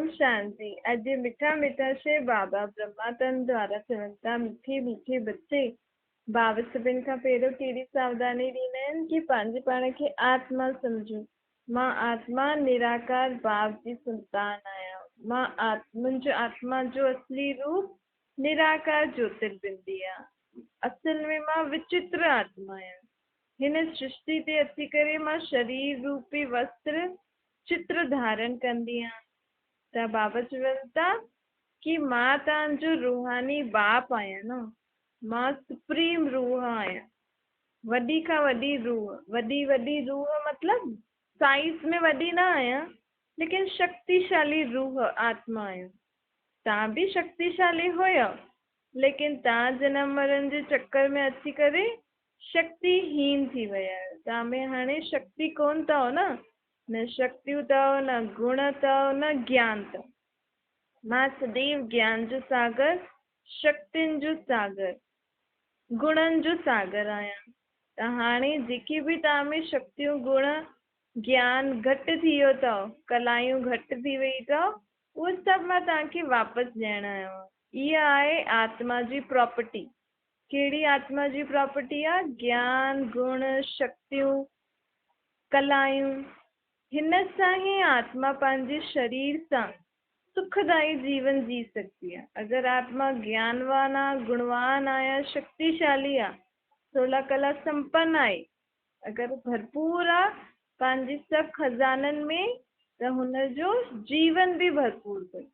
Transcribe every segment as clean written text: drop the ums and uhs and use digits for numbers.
اوم شانتي اڄ مٺا مٺا شو بابا برهما تن دوارا چون ٿا مٺي مٺي بچي بابا سڀن کان پهريون ڪهڙي ساوڌاني ڏيندا آهن ڪي پنهنجي پاڻ کي آتما سمجهو مان آتما نراڪار باب جي سنتان آهيان مان منهنجو آتما جو اصلي روپ نراڪار جوتربندي آهي اصل ۾ مان وچتر آتما آهيان هن سرشتي تي اچي ڪري مان شرير روپي وستر چتر ڌارڻ ڪندي آهيان ته بابا چون ٿا ڪي مان توهان جو روحاني باپ آهيان نه مان سپريم روح آهيان وڏي کان وڏي روح وڏي وڏي روح مطلب سائيز ۾ وڏي نه آهيان ليڪن شڪتيشالي روح آتما آهيان توهان به شڪتيشالي هيو ليڪن توهان جنم مرڻ جي چڪر ۾ اچي ڪري شڪتي هين ٿي ويا آهيو. توهان ۾ هاڻي شڪتي ڪونه اٿو نه، نه شڪتيون اٿو، نه گڻ اٿو، نه گيان اٿو. مان سديو گيان جو ساگر، شڪتين جو ساگر، گڻن جو ساگر آهيان. ته هاڻي جيڪي به توهان ۾ شڪتيون، گڻ، گيان گهٽ ٿي ويو اٿو، ڪلايون گهٽ ٿي وئي اٿو، اهو سڀ مان توهان کي واپس ڏيڻ آيو آهيان. اها آهي آتما جي پراپرٽي. ڪهڙي آتما جي پراپرٽي آ؟ گيان، گڻ، شڪتيون، ڪلايون. هن سان ئي آتما پنهنجي شرير سان سکدائي جيون جي سگهندي آ. اگر آتما گيانوان آ، گڻوان آ يا شڪتيشالي آ، سولا ڪلا سمپن آهي، اگر ڀرپور آ پنهنجي سڀ خزانن ۾ ته هن جو جيون به ڀرپور ٿو.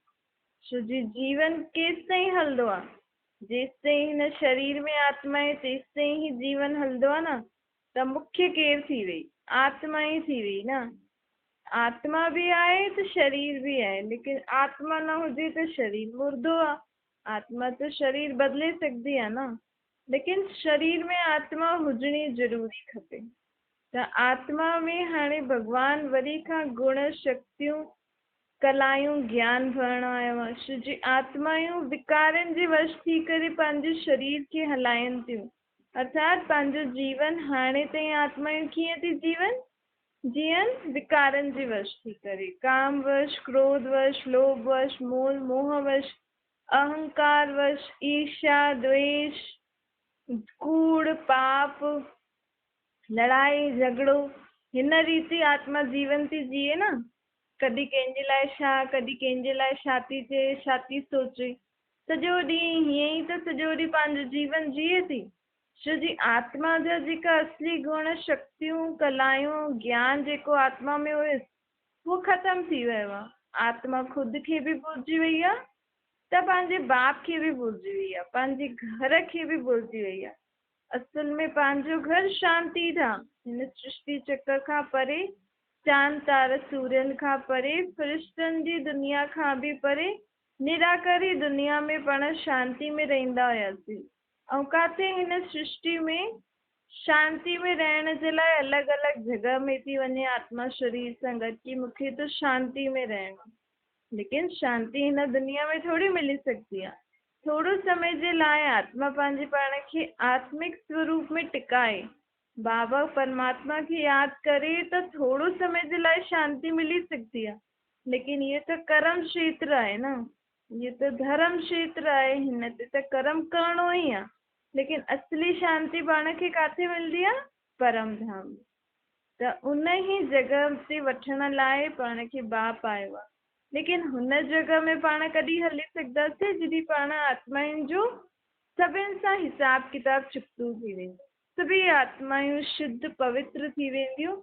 ڇو جي جيون ڪيستائين هلندو آ؟ جيستائين هن شرير ۾ آتما آهي تيستائين هي جيون هلندو آهي نه ته مکيه ڪير ٿي وئي؟ آتما ئي ٿي وئي نه. آتما به آهي ته شرير به آهي ليڪن آتما نه هجي ته شرير مردو آهي. آتما ته شرير بدلي سگهندي آهي نه ليڪن شرير ۾ آتما هجڻي ضروري کپي ته آتما ۾ هاڻي ڀڳوان وري کان گڻ شڪتيون ڪلايون گيان ڀرڻ آيو آهي، ڇو جي آتمائون وڪارن جي وش ٿي ڪري پنهنجي شرير کي هلائين ٿيون، ارٿات پنهنجو جيون هاڻي تائين آتمائون ڪيئن ٿي جيون؟ جيئن وڪارن جي وش ٿي ڪري، ڪام وش، ڪروڌ وش، لوڀ وش، مول موهه وش، اهنڪار وش، ايرشا، دويش، ڪوڙ، پاپ، لڙائي جهڳڙو، هن ريت ئي آتما جيون ٿي جيئي نه. ڪڏهن ڪنهن جي لاء ڇا، ڪڏهن ڪنهن جي لاء ڇا ٿي چئي، ڇا ٿي سوچي. سڄو ڏينهن هيئن ئي ته سڄو ڏينهن پنهنجو جيون جيئي ٿي. ڇو جي آتما جا جيڪا اصلي گڻ، شڪتيون، ڪلايون، گيان جيڪو آتما ۾ هيس، اهو ختم ٿي ويو آ. آتما خود کي به ڀلجي وئي آ ته پنهنجي باپ کي به ڀلجي وئي آ، پنهنجي گهر کي به ڀلجي وئي آ. اصل ۾ پنهنجو گهر شانتي ڌام، هن سرشتي چڪر کان پري، چاند تار سورين کان پري، فرشتن جي دنيا کان به پري، نراڪاري دنيا ۾ پاڻ شانتي ۾ رهندا هياسين ۽ ڪاٿي هن سرشتي ۾ شانتي ۾ رهڻ جي لاء الڳ الڳ جڳهه ۾ ٿي وڃي آتما شرير سان گڏ ڪي مون کي ته شانتي ۾ رهڻو آهي. ليڪن شانتي هن دنيا ۾ ٿوري ملي سگهندي آهي. ٿورو سمي جي لاء آتما پنهنجي پاڻ کي آتمڪ سوروپ ۾ ٽڪائي، بابا پرماتما کي ياد ڪري ته ٿورو سمي جي لاء شانتي ملي سگهندي آهي. ليڪن اهو ته ڪرم کيتر آهي نه، اهو ته ڌرم کيتر آهي، هن تي ته ڪرم ڪرڻو ئي آهي. ليڪن اصلي شانتي پاڻ کي ڪاٿي ملندي آهي؟ پرم ڌام ۾. ته ان ئي جڳهه تي وٺڻ لاء پاڻ کي باپ آيو آهي. ليڪن هن جڳهه ۾ پاڻ ڪڏهن هلي سگهنداسين جڏهن پاڻ آتمائن جو سڀن سان حساب ڪتاب چڪتو ٿي ويندو. سڀئي آتمائون شڌ پوتر ٿي وينديون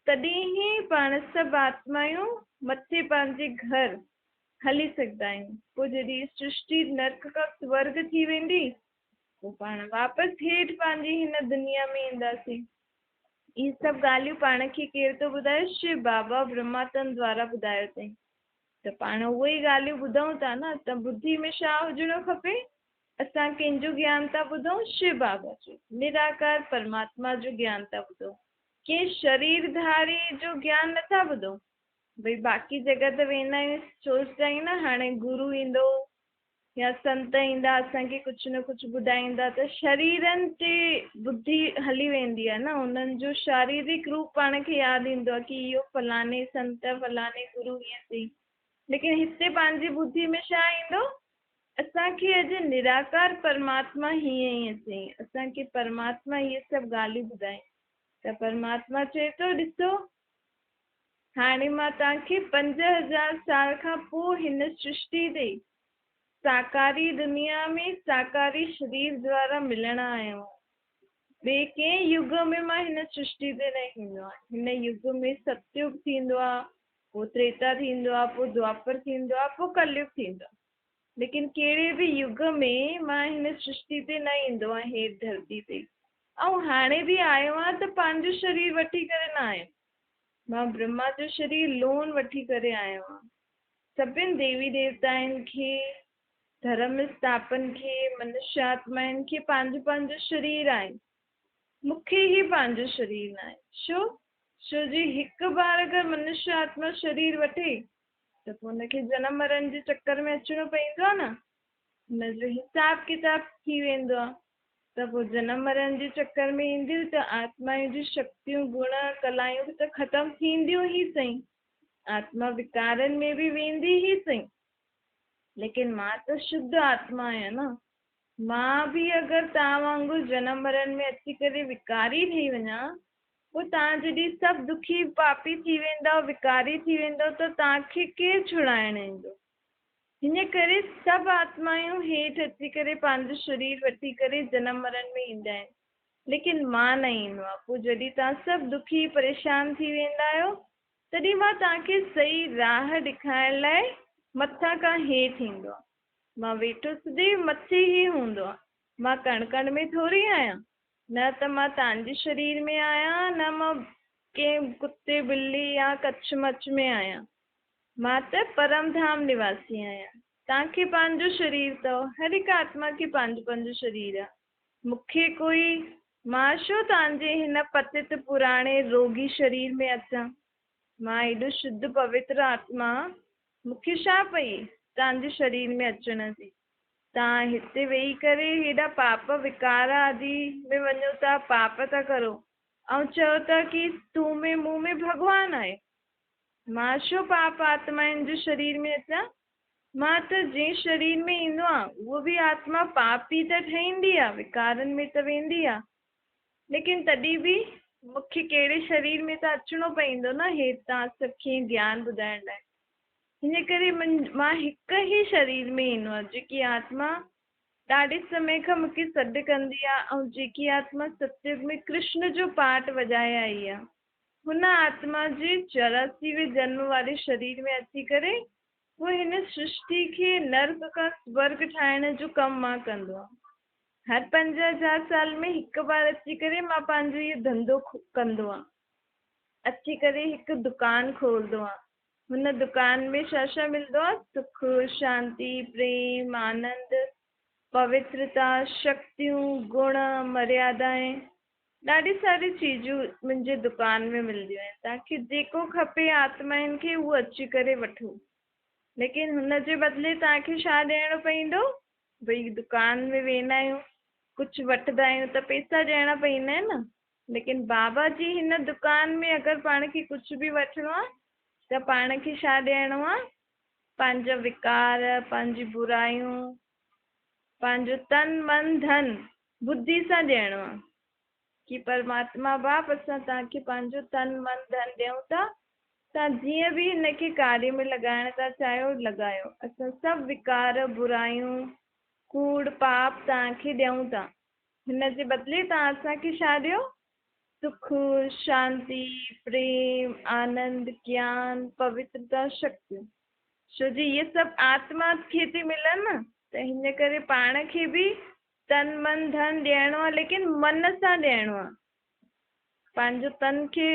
تڏهن ئي پاڻ سڀ آتمائون مٿي پنهنجي گهر هلي سگهندا آهيون. پوء جڏهن سرشٽي نرڪ کان سورڳ ٿي ويندي پوء پاڻ واپس هيٺ پنهنجي هن دنيا ۾ اينداسين. اهي سڀ ڳالهيون پاڻ کي ڪير ٿو ٻڌائي؟ شو بابا برهماتن دوارا ٻڌايو اٿئي ته پاڻ اهي ئي ڳالهيون ٻڌون ٿا نه ته ٻڌي ۾ ڇا هجڻو کپي؟ اسان ڪنهن جو گيان ٿا ٻڌون؟ شو بابا جو، نراڪار پرماتما جو گيان ٿا ٻڌون، ڪنهن شرير ڌاري جو گيان نٿا ٻڌون. ڀئي باقي جڳهه ته ويندا آهيون سوچدا آهيون نه هاڻي گرو ايندو يا سنت ايندا اسان کي ڪجهه نه ڪجهه ٻڌائيندا ته شريرن تي ٻڌي هلي ويندي آهي نه انهن جو شاريرڪ روپ پاڻ کي ياد ايندو آهي ڪي اهو فلاڻي سنت فلاڻي گرو ائين چئي ليڪن ليڪن هتي پنهنجي ٻڌي ۾ ڇا ايندو؟ اسان کي اڄ نراڪار پرماتما هيئن هيئن چيائين، اسان کي پرماتما اهي سڀ ڳالهيون ٻڌايون. ته پرماتما چئي ٿو، ڏسو هاڻي مان توهان کي 5000 سال کان پوء هن سرشٽي تي ساڪاري دنيا ۾ ساڪاري شرير دوارا ملڻ آيو آهيان. ٻئي ڪنهن يگ ۾ مان هن سرشٽي تي نه ايندو آهيان. هن يگ ۾ ستيگ ٿيندو آهي، پوء تريتا ٿيندو آهي، پوء دوآپر ٿيندو آهي، پوء ڪليگ ٿيندو آهي. ليڪن ڪهڙي به يگ ۾ مان هن سرشٽي تي نه ايندو آهيان، هيٺ ڌرتي تي. ۽ هاڻي به آيو آهيان ته پنهنجو شرير وٺي ڪري نه آيو. مان برهما جو شرير لون وٺي ڪري آيو آهيان. سڀن ديوي ديوتائن کي، ڌرم اسٿاپن کي، منشيه آتمائن کي پنهنجو پنهنجو شرير آهي. مون کي ئي پنهنجو شرير ناهي. ڇو؟ ڇو جي هڪ بار اگر منشيه آتما شرير وٺي ته پوء ان کي جنم مرڻ جي چڪر ۾ اچڻو پوندو آهي نه. هن جو حساب ڪتاب ٿي ويندو آهي. ته پوء جنم مرڻ جي چڪر ۾ اينديون ته آتمائن جون شڪتيون، گڻ، ڪلائون به ته ختم ٿينديون ئي سهي. آتما وڪارن ۾ به ويندي ئي سهي. ليڪن مان ته شڌ آتما آهيان نه. مان به اگر توهان وانگر جنم مرڻ ۾ اچي ڪري وڪاري ٺهي وڃان، پوء توهان جڏهن سڀ دکي پاپي ٿي ويندؤ، وڪاري ٿي ويندؤ ته توهان کي ڪير ڇڙائڻ ايندو؟ هن ڪري سڀ آتمائون هيٺ اچي ڪري پنهنجو شرير وٺي ڪري جنم مرڻ ۾ ايندا آهن، ليڪن مان نه ايندو آهيان. پوء جڏهن توهان سڀ دکي پريشان ٿي ويندا آهيو، تڏهن مان توهان کي صحيح راهه ڏيکارڻ لاء مٿان کان هيٺ ايندو آهيان. مان ويٺو سديو مٿي ئي هوندو آهيان. مان ڪڻ ڪڻ ۾ ٿوري آهيان. نه ته مان توهان جي شرير ۾ آهيان، نه مان ڪنهن ڪتي ٻلي يا ڪڇ مڇ ۾ آهيان. مان ته پرم ڌام نواسي آهيان. توهان کي پنهنجو شرير اٿو. هر هڪ آتما کي پنهنجو پنهنجو شرير آهي. مون کي ڪوئي، مان ڇو توهان جي هن پتت پراڻي روڳي شرير ۾ اچان؟ مان ايڏو شڌ پوتر آتما، مون کي ڇا پئي توهان جي شرير ۾ اچڻ جي؟ توهان هتي ويهي ڪري هيڏا پاپ وڪار آدي ۾ وڃو ٿا، پاپ ٿا ڪرو ۽ چئو ٿا ڪي تون ۾ مون ۾ ڀڳوان آهي. مان ڇو پاپ آتمائن جي شرير ۾ اچان؟ مان ته جنهن شرير ۾ ايندو آهيان، اهو به آتما پاپ ئي ته ٺهيندي آهي، وڪارن ۾ ته ويندي آهي. ليڪن تڏهن به مون کي ڪهڙي شرير ۾ ته اچڻو پوندو نه هيٺ توهان سڀ کي گيان ٻڌائڻ لاء. هن ڪري مان هڪ ئي شرير ۾ ايندو آهيان، جيڪي آتما ڏاڍي سمي کان مون کي سڏ ڪندي آهي ۽ جيڪي آتما ستيگ ۾ ڪرشن جو پارٽ وڄائي آئي آهي. هن آتما جي چوراسيوين جنم واري شرير ۾ اچي ڪري پوء هن سرشتي کي نرڪ کان سورڳ ٺاهڻ جو ڪم مان ڪندو آهيان. هر 5000 سال ۾ هڪ بار اچي ڪري مان پنهنجو اهو ڌنڌو ڪندو آهيان. اچي ڪري هڪ دڪان کولندو آهيان. هن دڪان ۾ ڇا ڇا ملندو آهي؟ سک، شانتي، پريم، آنند، پوترتا، شڪتيون، گڻ، مريادائين. ڏاڍي ساري چيزون منهنجي دڪان ۾ ملنديون آهن توهان کي جيڪو کپي آتمائن کي اهو اچي ڪري وٺو ليڪن هن جي بدلي توهان کي ڇا ڏيڻو پوندو ڀئي دڪان ۾ ويندا آهيون ڪجهه وٺندا آهيون ته پئسا ڏيڻا پوندا آهن نه ليڪن بابا جي هن دڪان ۾ اگر پاڻ کي ڪجهه به وٺڻو آهي ته پاڻ کي ڇا ڏيڻو آهي پنهنجا وڪار پنهنجي برايون پنهنجو تن من ڌن ٻڌي سان ڏيڻو آ. ڪي پرماتما باپ اسان توهان کي پنهنجو تن من ڌن ڏيون ٿا، توهان جيئن به هن کي ڪاري ۾ لڳائڻ ٿا چاهيو لڳايو، اسان سڀ وڪار، برايون، ڪوڙ، پاپ توهان کي ڏيون ٿا، هن جي بدلي توهان اسان کي ڇا ڏيو؟ سک، شانتي، پريم، آنند، گيان، پوترتا، شڪتيون. ڇو جي اهي سڀ آتما کي ٿي ملن نه، ته هن ڪري پاڻ کي به تن من ڌن ڏيڻو آ ليڪن من سان ڏيڻو آ پنهنجو تن کي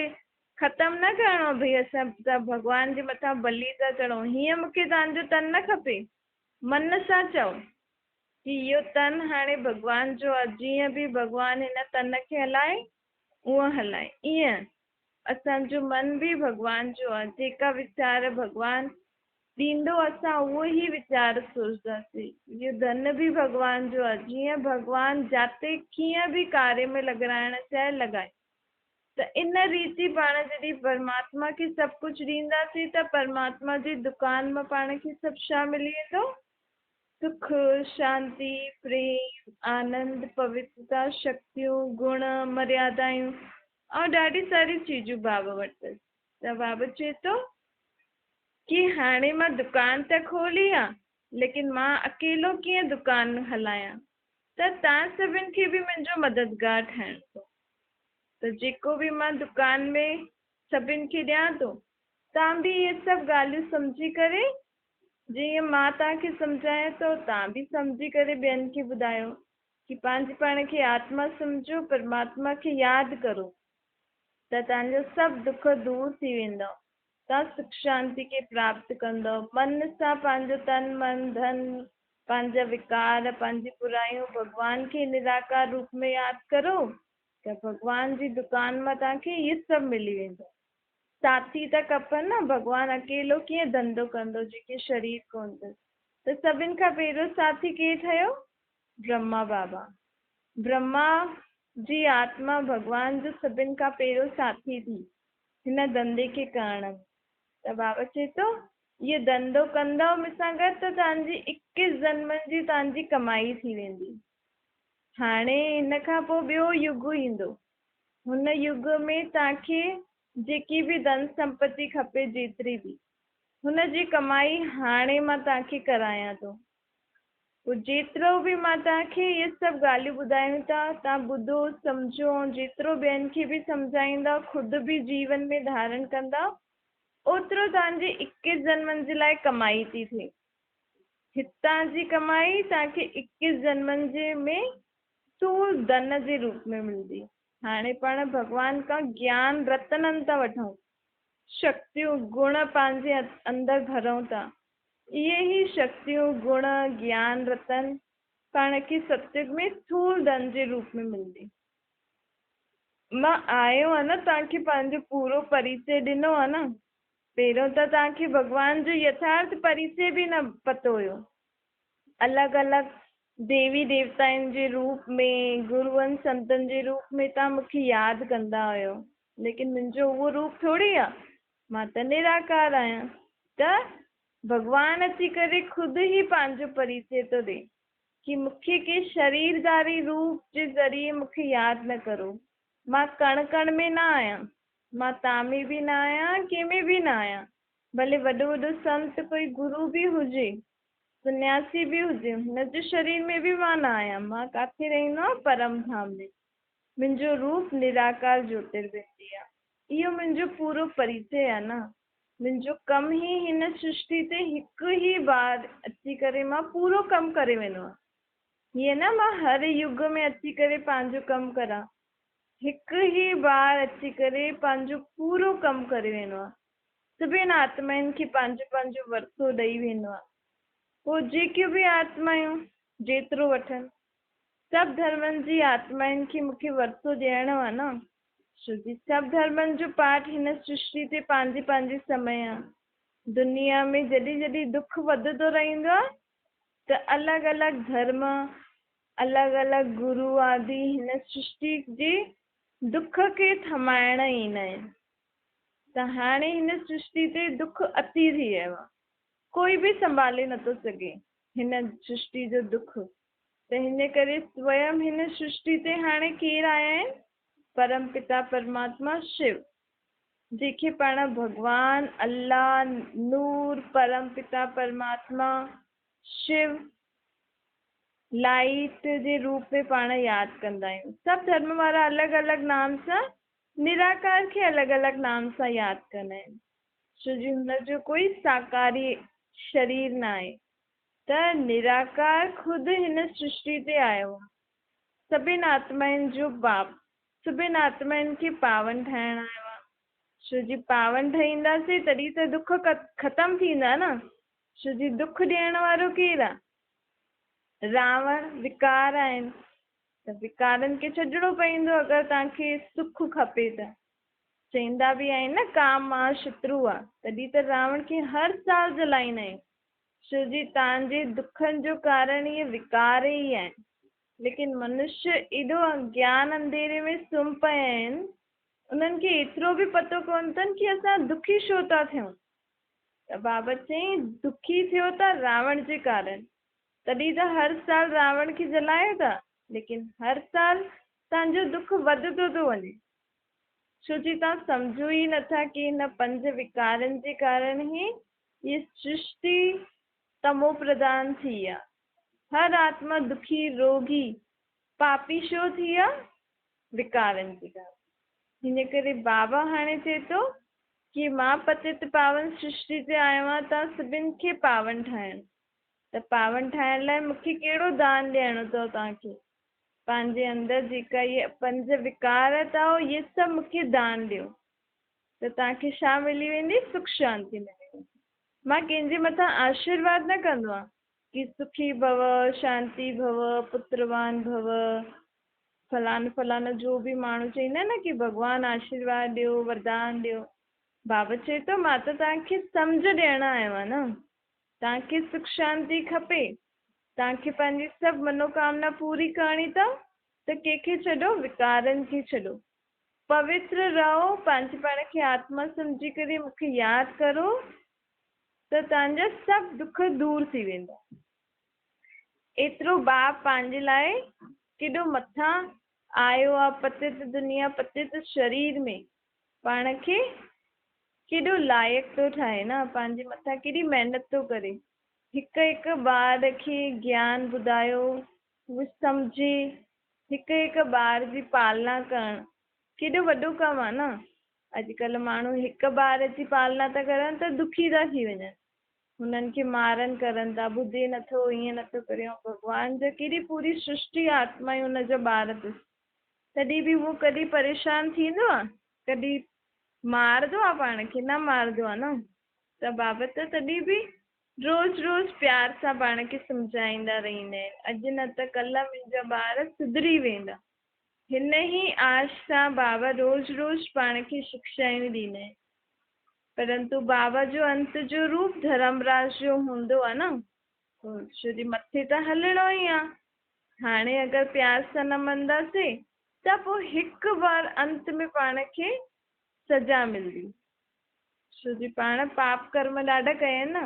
ختم نه ڪرڻو آ ڀئي اسان ته ڀڳوان جي مٿان بلي ٿا چڙهون هيئن مونکي توهان جو تن نه کپي من سان چئو ڪي اهو تن هاڻي ڀڳوان جو آ جيئن به ڀڳوان هن تن کي هلائي اونئن هلائي ائين اسان جو من به ڀڳوان جو آ جيڪا ويچار ڀڳوان ڏيندو اسان اهو ئي ويچار سوچنداسين. اهو ڌن به ڀڳوان جو آهي، جيئن ڀڳوان جاتي ڪيئن به ڪاري ۾ لڳرائڻ چاهي لڳائي. ته ان ريتي پاڻ جڏهن پرماتما کي سڀ ڪجهه ڏينداسين ته پرماتما جي دڪان مان پاڻ کي سڀ ڇا ملي ويندو؟ سک، شانتي، پريم، آنند، پوترتا، شڪتيون، گڻ، مريادائون ۽ ڏاڍي ساري چيزون بابا وٽ اٿس. ته بابا چئي ٿو ڪي هاڻي مان دڪان ته کولي آ ليڪن مان اڪيلو ڪيئن دڪان هلايان ته توهان سڀن کي به منهنجو مددگار ٺاهڻو اٿو. ته جيڪو به مان دڪان ۾ سڀن کي ڏيان ٿو، توهان به اهي سڀ ڳالهيون سمجهي ڪري جيئن مان توهان کي سمجهايان ٿو، توهان به سمجهي ڪري ٻين کي ٻڌايو ڪي پنهنجي پاڻ کي آتما سمجهو، پرماتما کي ياد ڪرو ته توهان جو سڀ دک دور ٿي ويندو، توهان سک شانتي کي پراپت ڪندؤ، من سان پنهنجو تن من ڌن، پنهنجا وڪار، پنهنجي برايون ڀڳوان کي نراڪار روپ ۾ ياد ڪرو ته ڀڳوان جي دڪان مان توهان کي اهي سڀ ملي ويندو. ساٿي ته کپن نه، ڀڳوان اڪيلو ڪيئن ڌنڌو ڪندو جيڪي شرير ڪونه اٿس. ته سڀن کان پهريون ساٿي ڪير ٺهيو؟ برهما بابا. برهما جي آتما ڀڳوان جو سڀن کان پهريون ساٿي ٿي هن ڌنڌي کي ڪرڻ ۾. ته بابا چئي ٿو، اهو ڌنڌو ڪندؤ مون سان گڏ ته توهان جي اڪيس جنمن جي توهان جي ڪمائي ٿي ويندي. هاڻي هن کان پوء ٻيو يگ ايندو. هن يگ ۾ توهان کي جيڪي به ڌن سمپتي کپي جيتري به، هن جي ڪمائي هاڻي مان توهان کي ڪرايان ٿو. پوء جيترو به مان توهان کي اهي سڀ ڳالهيون ٻڌايون ٿا، توهان ٻڌو، سمجهو ۽ جيترو ٻين کي به سمجهائيندا، خود به جيون ۾ ڌارڻ ڪندا، اوترو توهان جي اڪيس جنمن جي لاء ڪمائي ٿي ٿئي. هتان جي ڪمائي توهان کي اڪيس جنمن جي ۾ ٿول ڌن جي روپ ۾ ملندي. هاڻي پاڻ ڀڳوان کان گيان رتنن ٿا وٺون، شڪتيون، گڻ پنهنجي اندر ڀرون ٿا. اهي ئي شڪتيون، گڻ، گيان رتن پاڻ کي ستيگ ۾ ٿول ڌن جي روپ ۾ ملندي. مان آيو آهيان نه توهان کي پنهنجو پورو پريچي ڏنو آهي نه. پهريون ته توهان کي ڀڳوان جو يٿارٿ پريچي به نه پتو هيو. الڳ الڳ ديوي ديوتائن جي روپ ۾، گروئن سنتن جي روپ ۾ توهان مون کي ياد ڪندا هيو، ليڪن منهنجو اهو روپ ٿوري آ، مان ته نراڪار آهيان. ته ڀڳوان اچي ڪري خود ئي پنهنجو پريچي ٿو ڏي ڪي مون کي ڪنهن شريرڌاري روپ جي ذريعي مون کي ياد نه ڪرو، مان ڪڻ ڪڻ ۾ نه آهيان. مان تان ۾ به نه آهيان، ڪنهن ۾ به نه آهيان. ڀلي وڏو وڏو سنت ڪوئي گرو به هجي، سنياسي به هجي، هن جي شرير ۾ به مان نه آهيان. مان ڪاٿي رهندو آهيان؟ پرم ڌام ۾. منهنجو روپ نراڪار جوتربندي آهي. اهو منهنجو پورو پريچي آهي نه. منهنجو ڪم ئي هن سرشٽي تي هڪ ئي بار اچي ڪري مان پورو ڪم ڪري ويندو آهيان. هيئن نه مان هر يگ ۾ اچي ڪري پنهنجو ڪم ڪران. هڪ ئي بار اچي ڪري پنهنجو پورو ڪم ڪري ويندو آهي. سڀني آتمائن کي پنهنجو پنهنجو ورثو ڏئي ويندو آهي. پوء جيڪيون به آتمايون جيترو وٺن. سڀ ڌرمن جي آتمائن کي مون کي ورثو ڏيڻو آهي نه. ڇو جي سڀ ڌرمن جو پاٺ هن سرشٽي تي پنهنجي پنهنجي سمي آهي. دنيا ۾ جڏهن جڏهن دک وڌندو رهندو آهي ته الڳ الڳ ڌرم الڳ الڳ گرو آدي هن سرشٽي جي دک کي ٿمائڻ ايندا آهن ته هاڻي هن سرشٽي تي دک اتي ٿي ويو آهي ڪوئي به سنڀالي نٿو سگهي هن سرشٽي جو دک ته هن ڪري سويم هن سرشٽي تي هاڻي ڪير آيا آهن پرم پتا پرماتما شو جنهن کي پاڻ ڀڳوان الله نور پرم پتا پرماتما شو لائيٽ جي روپ ۾ پاڻ ياد ڪندا آهيون. سڀ ڌرم وارا الڳ الڳ نام سان نراڪار کي الڳ الڳ نام سان ياد ڪندا آهن. ڇو جو هن جو ڪوئي ساڪاري شرير نه آهي ته نراڪار خود هن سرشٽي تي آيو آهي. سڀن آتمائن جو باپ سڀن آتمائن کي پاون ٺاهڻ آيو آهي. ڇو جي پاون ٺهينداسين تڏهن ته دک ختم ٿيندا نه. ڇو جي دک ڏيڻ وارو ڪير آهي؟ راوڻ، وڪار آهن ته وڪارن کي ڇڏڻو پوندو اگر توهان کي سک کپي ته. چئيندا به آهن نه ڪام مها شترو آ تڏهن ته راوڻ کي هر سال جلائيندا آهن ڇو جي توهان جي دکن جو ڪارڻ اهي وڪار ئي آهن ليڪن منشيه ايڏو اگيان انڌيري ۾ سمهي پيا آهن انهن کي ايترو به پتو ڪونه اٿن ڪي اسان دکي ڇو ٿا ٿيون. ته بابا چيائين دکي ٿيو ٿا راوڻ جي ڪارڻ، تڏهن ته هر سال راوڻ کي جلايو ٿا، ليڪن هر سال توهان جو دک وڌندو ٿو وڃي، ڇو جي توهان سمجهو ئي نٿا ڪي هن پنج وڪارن جي ڪارڻ ئي هيء سرشتي تمو پرڌان ٿي آ. هر آتما دکي، روڳي، پاپي ڇو ٿي آ؟ وڪارن جي ڪارڻ. هن ڪري بابا هاڻي چئي ٿو ڪي مان پتت پاون سرشتي تي آيو آهيان توهان سڀن کي پاون ٺاهڻ. ته پاون ٺاهڻ لاء مون کي ڪهڙو دان ڏيڻو اٿو توهان کي؟ پنهنجي اندر جيڪا اهي پنج وڪار اٿو اهي سڀ مون کي دان ڏيو ته توهان کي ڇا ملي ويندي؟ سک شانتي ملي ويندي. مان ڪنهن جي مٿان آشيرواد نه ڪندو آهيان ڪي سکي ڀو، شانتي ڀو، پتروان ڀو، فلاڻو فلاڻو جو به ماڻهو چئيندا آهن نه ڪي ڀڳوان آشيرواد ڏيو، وردان ڏيو. بابا چئي ٿو مان ته توهان کي سمجهه ڏيڻ آيو آهيان نه. توهان کي سک شانتي کپي، توهان کي پنهنجي سڀ منوڪامنا پوري ڪرڻي اٿو ته ڪنهن کي ڇڏو؟ وڪارن کي ڇڏو. پوتر رهو، پنهنجي پاڻ کي آتما سمجهي ڪري مون کي ياد ڪرو ته توهان جا سڀ دک دور ٿي ويندا. ايترو باپ پنهنجي لاء ڪيڏو مٿان آيو آ، پتت دنيا، پتت شرير ۾ پاڻ کي ڪيڏو لائق ٿو ٺاهي نه، پنهنجي مٿان ڪيڏي محنت ٿو ڪري. هڪ هڪ ٻار کي گيان ٻڌايو، هو سمجهي، هڪ هڪ ٻار جي پالنا ڪرڻ ڪيڏو وڏو ڪم آ نه. اڄڪلهه ماڻهو هڪ ٻار جي پالنا ٿا ڪرن ته دکي ٿا ٿي وڃن، هنن کي مارن ڪرن ٿا، ٻڌي نٿو، ائين نٿو ڪري. ۽ ڀڳوان جا ڪيڏي پوري سرشٽي آتما ئي هن جا ٻار اٿس، تڏهن به هو ڪڏهن پريشان ٿيندو آ؟ ڪڏهن مارندو آ پاڻ کي؟ نه مارندو آ نه. ته بابا ته تڏهن به روز روز پيار سان پاڻ کي سمجهائيندا رهندا آهن، اڄ نه ته ڪلهه منهنجا ٻار سڌري ويندا. هن ئي آش سان بابا روز روز پاڻ کي شڪشائون ڏيندا آهن. پرنتو بابا جو انت جو روپ ڌرمراج جو هوندو آ نه، ڇو جي مٿي ته هلڻو ئي آ. هاڻي اگر پيار سان نه منداسين ته پوء هڪ بار انت ۾ پاڻ کي سزا ملندي. ڇو جي پاڻ پاپ ڪرم ڏاڍا ڪيا آهن نه.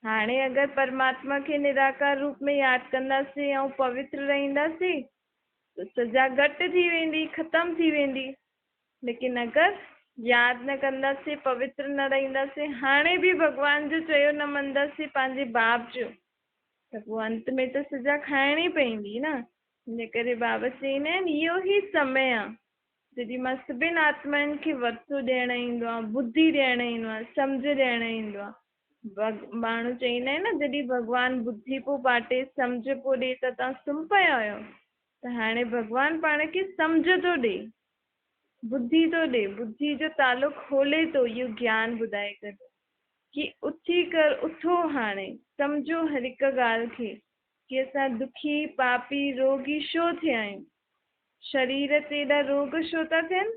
هاڻي اگر پرماتما کي نراڪار روپ ۾ ياد ڪنداسين ۽ پوتر رهنداسين ته سزا گهٽ ٿي ويندي، ختم ٿي ويندي. ليڪن اگر ياد نه ڪنداسين، پوتر نه رهنداسين، هاڻي به ڀڳوان جو چيو نه منداسين پنهنجي باپ جو، ته پوء انت ۾ ته سزا کائڻي پوندي نه. ان ڪري بابا چئيندا آهن اهو ئي سمي آ جڏهن مان سڀن آتمائن کي ورثو ڏيڻ ايندو آهيان، ٻڌي ڏيڻ ايندو آهيان، سمجهه ڏيڻ ايندو آهيان. ماڻهو چئيندا آهن نه جڏهن ڀڳوان ٻڌي پيو باٽي، سمجهه پيو ڏي ته توهان سمهي پيا آهيو ته هاڻي ڀڳوان پاڻ کي سمجهه ٿو ڏي، ٻڌي ٿو ڏي، ٻڌي جو تالو کولي ٿو اهو گيان ٻڌائي ڪري ڪي اٿي ڪر، اٿو هاڻي، سمجهو هر هڪ ڳالهه کي ڪي اسان دکي، پاپي، روڳي ڇو ٿيا آهيون؟ شرير تي ايڏا روڳ ڇو ٿا ٿين؟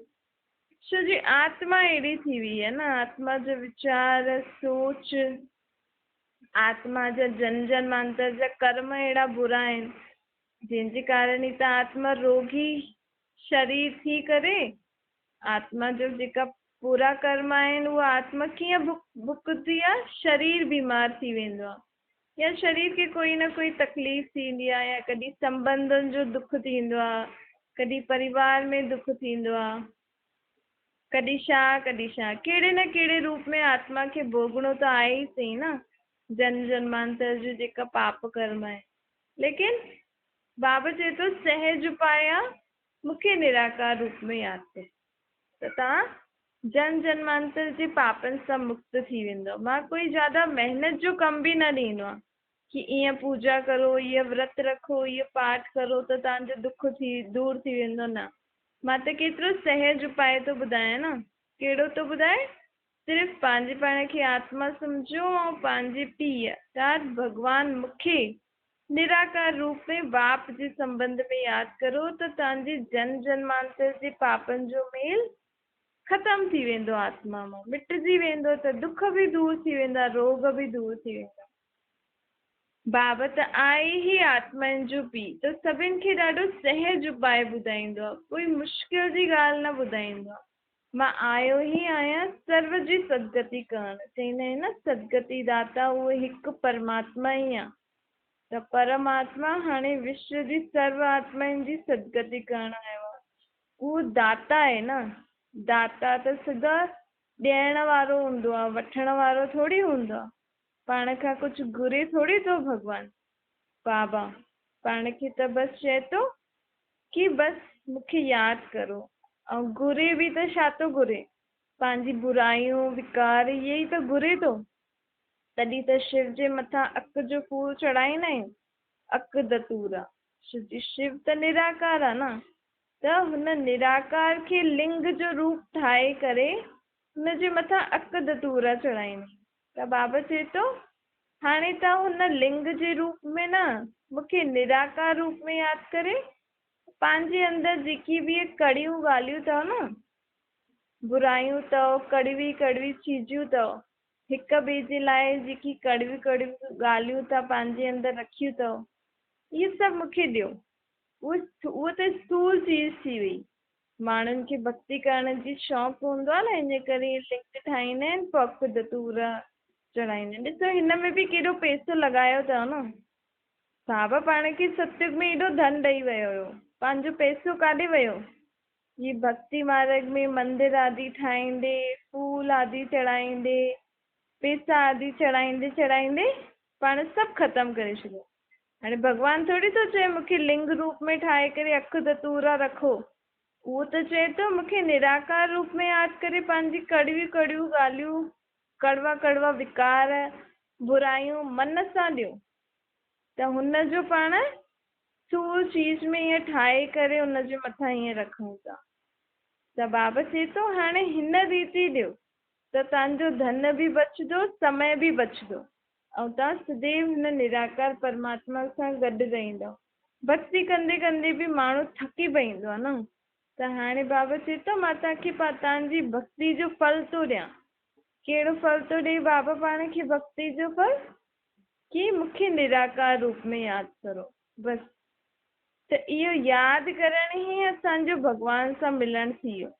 ڇو جي آتما اهڙي ٿي وئي آهي نه، آتما جو ويچار، سوچ، آتما جا جن جنمانتر جا ڪرم اهڙا برا آهن، جنهن جي ڪارڻ ئي ته آتما روڳي شرير ٿي ڪري آتما جو جيڪا برا ڪرم آهن اها آتما ڪيئن ڀڪتي آهي، شرير بيمار ٿي ويندو آهي. يا شرير کي ڪوئي نه ڪوئي تڪليف ٿيندي آهي يا ڪڏهن سنٻنڌن جو دک ٿيندو آهي، ڪڏهن پريوار ۾ دک ٿيندو آهي، ڪڏهن ڇا ڪڏهن ڇا، ڪهڙي نه ڪهڙي روپ ۾ آتما کي ڀوڳڻو ته آهي ئي سهي نه، جنم جنمانتر جو جيڪا پاپ ڪرم آهي. ليڪن بابا چئي ٿو سهج اپاء آ، مون کي نراڪار روپ ۾ ياد ڪر ته توهان جنم جنمانتر جي پاپن سان مڪت ٿي ويندؤ. مان ڪوئي زياده محنت جو ڪم به نه ڏيندو آهيان ڪي ايئن پوڄا ڪرو، ايئن ورت رکو، ايئن پاٺ ڪرو ته توهان جو دک ٿي دور ٿي ويندو نه. مان ته ڪيترو سهج اپاء ٿو ٻڌايان نه. ڪهڙو ٿو ٻڌائي؟ صرف پنهنجي پاڻ کي آتما سمجهو ۽ پنهنجي پيء ارٿات ڀڳوان مون کي نراڪار روپ ۾ باپ جي سنٻنڌ ۾ ياد ڪرو ته توهان جي جنم جنمانتر جي پاپن جو ميل ختم ٿي ويندو، آتما مان مٽجي ويندو ته دک به دور ٿي ويندا، روڳ به دور ٿي ويندا. باب ته آهي ئي آتمائن جو پيء ته سڀن کي ڏاڍو سهج اپاء ٻڌائيندو آهي، ڪوئي مشڪل جي ڳالهه نه ٻڌائيندو آهي. مان آيو ئي آهيان سرو جي سدگتي ڪرڻ. چئيندا آهن نه سدگتي داتا اهو هڪ پرماتما ئي آ. ته پرماتما هاڻي وشو جي سرو آتمائن جي سدگتي ڪرڻ آيو آ. اهو داتا آهي نه. داتا ته سدا ڏيڻ وارو هوندو آ، وٺڻ وارو ٿوري هوندو آ. پاڻ کان ڪجهه گهري ٿوري ٿو ڀڳوان. بابا پاڻ کي ته بس چئي ٿو ڪي بس مون کي ياد ڪرو. ۽ گهري به ته ڇا ٿو گهري؟ پنهنجي برايون، وڪار اهي ئي ته گهري ٿو. تڏهن ته شو جي مٿان اڪ جو ڦول چڙهائيندا آهيون، اڪ دتورا. شو جي شو ته نراڪار آ نه، ته هن نراڪار کي لنگ جو روپ ٺاهي ڪري هن جي مٿان اڪ دتورا چڙهائيندا آهيون. ته بابا چئي ٿو، هاڻي توهان هن لنگ جي روپ ۾ نه، مون کي نراڪار روپ ۾ ياد ڪري، پنهنجي اندر جيڪي به اهي ڪڙيون ڳالهيون اٿو نه، برايون اٿو، ڪڙوي ڪڙوي چيزون اٿو، هڪ ٻئي جي لاء جيڪي ڪڙويون ڪڙويون ڳالهيون توهان پنهنجي اندر رکيون اٿو، اهي سڀ مون کي ڏيو. اهو ته اسٿول چيز ٿي وئي. ماڻهن کي ڀڳتي ڪرڻ جي شوق هوندو آهي نه ان ڪري لنگ ٺاهيندا آهن پوء دتورا چڙهائيندا آهن. ڏسو هن ۾ به ڪيڏو پئسو لڳايو اٿو نه. بابا پاڻ کي ستيگ ۾ ايڏو ڌن ڏئي ويو هيو، پنهنجو پئسو ڪاڏي ويو؟ هي ڀڳتي مارگ ۾ مندر آدي ٺاهيندي، ڦول آدي چڙهائيندي، پئسا آدي چڙهائيندي چڙهائيندي پاڻ سڀ ختم ڪري ڇڏيو. هاڻي ڀڳوان ٿوري ٿو چئي مون کي لنگ روپ ۾ ٺاهي ڪري اک دتورا رکو. اهو ته چئي ٿو مون کي نراڪار روپ ۾ ياد ڪري پنهنجي ڪڙويون ڪڙويون ڳالهيون، ڪڙوا ڪڙوا وڪار، برايون من سان ڏيو ته هن جو پاڻ ٿول چيز ۾ ائين ٺاهي ڪري ان جي مٿان ائين رکون ٿا. ته بابا چئي ٿو هاڻي هن ريتي ڏيو ته توهان جو ڌن به بچندو، سمي به بچندو. ۽ توهان سديو هن نراڪار پرماتما سان گڏ رهندؤ. ڀڳتي ڪندي ڪندي به ماڻهو ٿڪي پئيندو آهي نه. ته هاڻي بابا چئي ٿو مان توهان کي توهان جي ڀڳتي جو ڦل ٿو ڏيان. ڪهڙو ڦل ٿو ڏئي بابا پاڻ کي ڀڳتي جو ڦل؟ ڪي مون کي نراڪار روپ ۾ ياد ڪرو. بس ته اهو ياد ڪرڻ ئي اسان جو ڀڳوان سان ملڻ ٿي ويو.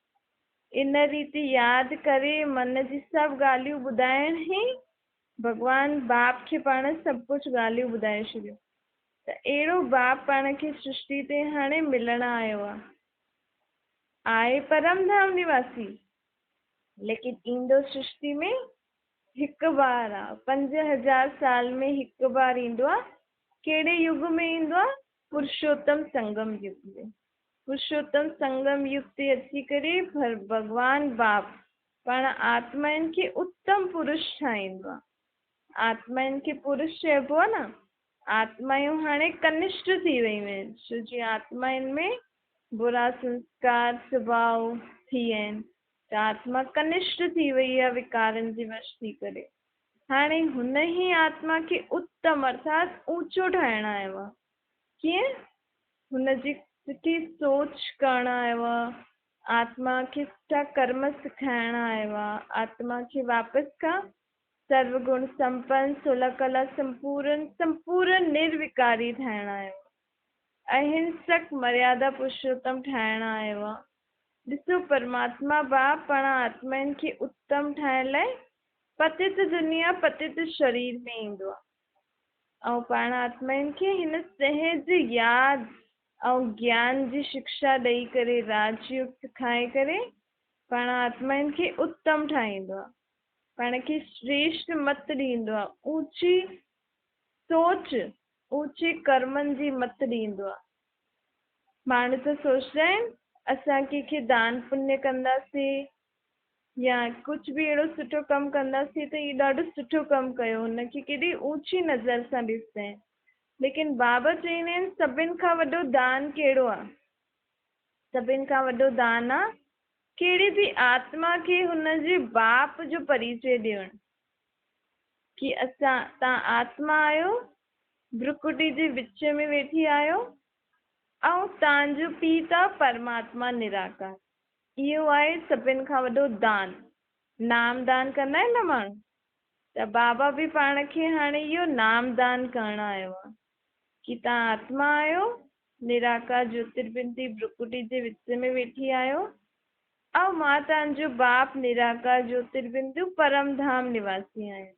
ان ريت ياد ڪري من جي سڀ ڳالهيون ٻڌائڻ ئي ڀڳوان باپ کي پاڻ سڀ ڪجهه ڳالهيون ٻڌائي ڇڏيون ته اهڙو باپ پاڻ کي سرشٽي تي هاڻي ملڻ آيو آ. آهي پرم ڌام نواسي ليڪن ايندو سرشٽي ۾ هڪ بار آ. 5000 سال ۾ هڪ بار ايندو آ. ڪهڙي يگ ۾ ايندو آ؟ پرشوتم سنگم يگ ۾. پرشوتم سنگم يگ تي اچي ڪري ڀڳوان باپ پاڻ آتمائن کي اتم پرش ٺاهيندو آهي. آتمائن کي پرش چئبو آهي نه. آتمايون هاڻي ڪنشٽ ٿي ويون آهن، ڇو جي آتمائن ۾ برا سنسڪار، سڀاء، ٿي ويا آهن ته آتما ڪنشٽ ٿي وئي آهي وڪارن جي وش ٿي ڪري. هاڻي هن ئي آتما کي اتم ارٿات اوچو ٺاهڻ آيو آهي. ڪيئن؟ هن جي سٺي سوچ ڪرڻ آيو آهي. آتما کي سٺا ڪرم سکائڻ آيو آ. آتما کي واپس کان سرو گڻ سمپن، سولهه ڪلا سمپورن، سمپورن نروڪاري ٺاهڻ آيو آ. اهنسڪ مريادا پرشوتم ٺاهڻ آيو آ. ڏسو پرماتما باپ پاڻ آتمائن کي اتم ٺاهڻ لاء پتت دنيا پتت شرير ۾ ايندو آ. ۽ پاڻ آتمائن کي هن سهج ياد ۽ گيان جي شڪشا ڏئي ڪري راج يوگ سکائي ڪري پاڻ آتمائن کي اتم ٺاهيندو آهي. پاڻ کي شريشٽ مت ڏيندو آهي. اوچي سوچ، اوچي ڪرمن جي مت ڏيندو آهي. ماڻهو ته سوچدا آهن اسان ڪنهن کي دان پڃ ڪنداسين يا ڪجهه به اهڙو سٺو ڪم ڪنداسين ته هي ڏاڍو سٺو ڪم ڪيو هن کي ڪيڏي اوچي نظر سان ڏسندا آهن ليڪن بابا چئيندا آهن سڀن کان وڏو دان ڪهڙو آ؟ سڀن کان وڏو دان آ ڪهڙي به آتما کي هن جي باپ جو پريچي ڏيڻ ڪي اسان تان آتما آهيو برڪٽي جي وچ ۾ ويٺي آهيو ۽ تان جو پيء ته پرماتما نراڪار. اهو آهي سڀن کان وڏو دان. نام دان ڪندا آهن نه ماڻهو، ته بابا به پاڻ کي هاڻي اهو نام دان ڪرڻ آيو آهي ڪي توهان آتما آهيو، نراڪار جيوتربندي برڪٽي جي وچ ۾ ويٺي آهيو ऐं मां तव्हांजो बाप निराकार ज्योतिर्बिंदु परम धाम निवासी आहियां,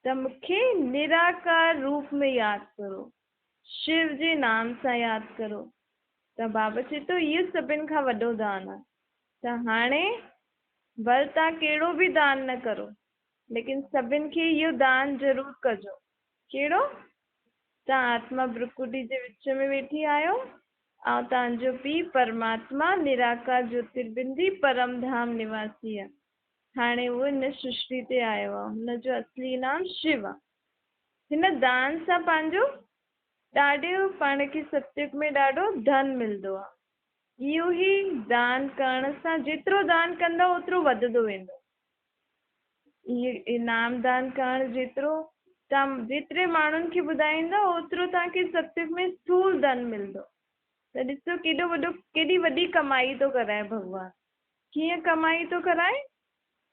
त मूंखे निराकार रूप में यादि करो, शिव जे नाम सां यादि करो। त बाबा चए थो इहो सभिनि खां वॾो दान आहे। त हाणे भले तव्हां कहिड़ो बि दान न करो, लेकिन सभिनि खे इहो दान ज़रूरु कजो। कहिड़ो? तव्हां आत्मा भ्रुकुटी जे विच में वेठी आहियो ऐं तव्हांजो पीउ परमात्मा निराकार ज्योतिर्बिंदी परम धाम निवासी आहे। हाणे उहो हिन सृष्टि ते आयो आहे, हुनजो असली नाम शिव आहे। हिन दान सां पंहिंजो ॾाढो पाण खे सतयुग में ॾाढो धन मिलंदो आहे। इहो ई दान करण सां जेतिरो दान कंदव ओतिरो वधंदो वेंदो। इहो नाम दान करण जेतिरो तव्हां जेतिरे माण्हुनि खे ॿुधाईंदव ओतिरो तव्हांखे सतयुग में स्थूल धन मिलंदो। त ॾिसो केॾो वॾो केॾी वॾी कमाई थो कराए भॻवानु। कीअं कमाई थो कराए?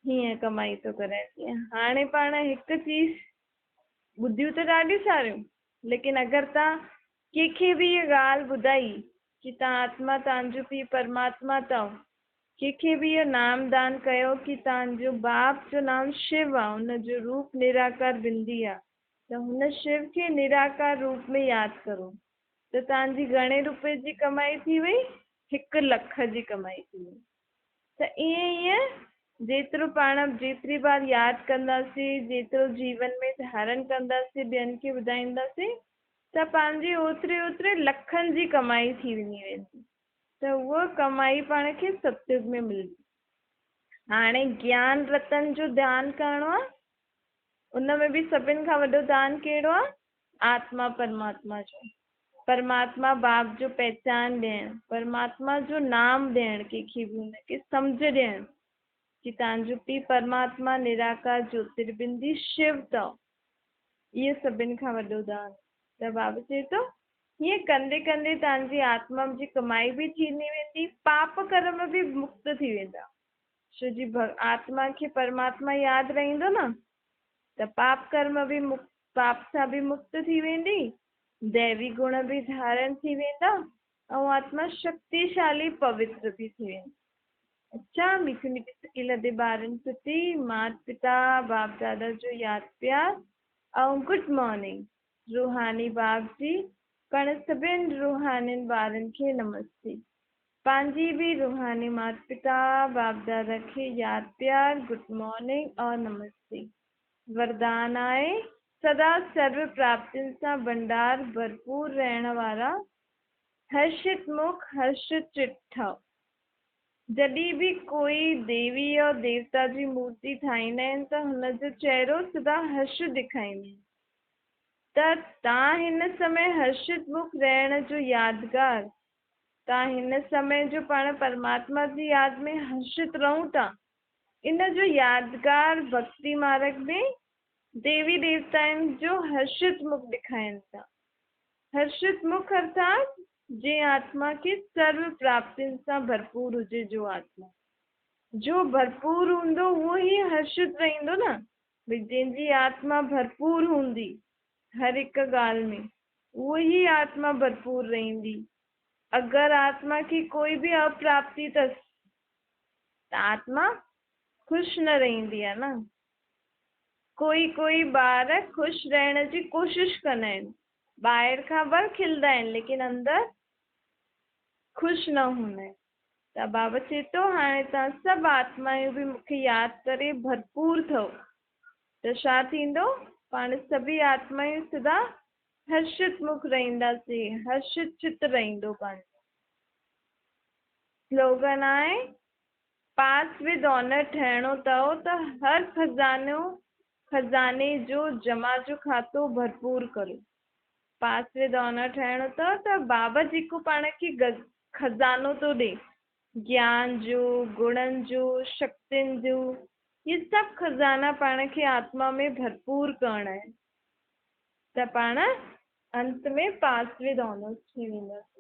हीअं कमाई थो कराए। जीअं हाणे पाण हिकु चीज़ ॿुधियूं त ॾाढियूं सारियूं, लेकिन अगरि तव्हां कंहिंखे बि इहा ॻाल्हि ॿुधाई की तव्हां आत्मा तव्हांजो पीउ परमात्मा अथव, कंहिंखे बि इहो नाम दान कयो की तव्हांजो बाप जो नाम शिव आहे, हुनजो रूप निराकार बिंदी आहे, त हुन शिव खे निराकार रूप में यादि करो, त तव्हांजी घणे रुपए जी कमाई थी वई? 1 लख जी कमाई थी वई। त ईअं ईअं जेतिरो पाण जेतिरी बार यादि कंदासीं, जेतिरो जीवन में धारण कंदासीं, ॿियनि खे ॿुधाईंदासीं, त पंहिंजी ओतिरे ओतिरे लखनि जी कमाई थी वञी वेंदी। त उहा कमाई पाण खे सतयुग में मिलंदी। हाणे ज्ञान रतन जो ध्यानु करणो आहे, उन में बि सभिनि खां वॾो दान कहिड़ो आहे? आत्मा परमात्मा जो, परमात्मा बाप जो पहचान ॾियणु, परमात्मा जो नाम ॾियणु, कंहिंखे बि हुनखे सम्झ ॾियणु की तव्हांजो पीउ परमात्मा निराकार ज्योतिर्बिंदी शिव अथव। इहो सभिनि खां वॾो दान। त बाबा चए थो हीअं कंदे कंदे तव्हांजी आत्मा जी कमाई बि थींदी वेंदी, पाप कर्म बि मुक्त थी वेंदा। छो जी आत्मा खे परमात्मा यादि रहंदो न, त पाप कर्म बि मुक्त, पाप सां बि मुक्त थी वेंदी, दैवी गुण बि धारण थी वेंदा ऐं आत्मा शक्तिशाली पवित्र बि थी वेंदी। अच्छा, मीठी मीठी सकी लॻे ॿारनि प्रति माता पिता बाप दादा जो यादि प्यार ऐं गुड मॉर्निंग। रूहानी बाप जी पाण सभिनि रूहानियुनि ॿारनि खे नमस्ते। पंहिंजी बि रूहानी माता पिता बाप दादा खे यादि प्यार, गुड मॉर्निंग और नमस्ते। वरदान आहे सदा सर्व प्राप्तियुनि सां भंडार भरपूर रहण वारा हर्षित मुख हर्षित चित ठाहो। जॾहिं बि कोई देवी या देवता जी मूर्ति ठाहींदा आहिनि त हुनजो चहिरो सदा हर्षित ॾेखारींदा आहिनि। त तव्हां हिन समय हर्षित मुख रहण जो यादगार, तव्हां हिन समय जो पाण परमात्मा जी यादि में हर्षित रहूं था, इन जो यादगार भक्ति मार्ग में देवी देवताउनि जो हर्षित मुख ॾेखारनि था। हर्षित मुख अर्थात जंहिं आत्मा खे सर्व प्राप्तियुनि सां भरपूर हुजे, जो आत्मा जो भरपूर हूंदो उहो ई हर्षित रहंदो न। भई जंहिंजी आत्मा भरपूर हूंदी हर हिकु ॻाल्हि में, उहो ई आत्मा भरपूर रहंदी। अगरि आत्मा खे कोई बि अप्राप्ति अथसि त आत्मा ख़ुशि न रहंदी आहे न। कोई कोई ॿार ख़ुशि रहण जी कोशिशि कंदा आहिनि, ॿाहिरि खां भले खिलंदा आहिनि लेकिन अंदरि ख़ुशि न हूंदा आहिनि। त बाबा चए थो हाणे तव्हां सभु आत्मायूं बि मूंखे यादि करे भरपूर अथव, त छा थींदो? पाण सभई आत्मायूं सदा हर्षित मुख रहंदासीं, हर्षित चित रहंदो पंहिंजो। स्लोगन आहे पास विद ऑनर ठहिणो अथव त हर खज़ानो ख़ज़ाने जो जमा जो खातो भरपूर करो। पास विद ऑनर ठहिणो अथव त बाबा जेको पाण खे ख़ज़ानो थो ॾे, ज्ञान जो, गुणनि जो, शक्तियुनि जो, इहे सभु ख़ज़ाना पाण खे आत्मा में भरपूर करणा आहिनि, त पाण अंत में पास विद ऑनर्स थी वेंदासीं।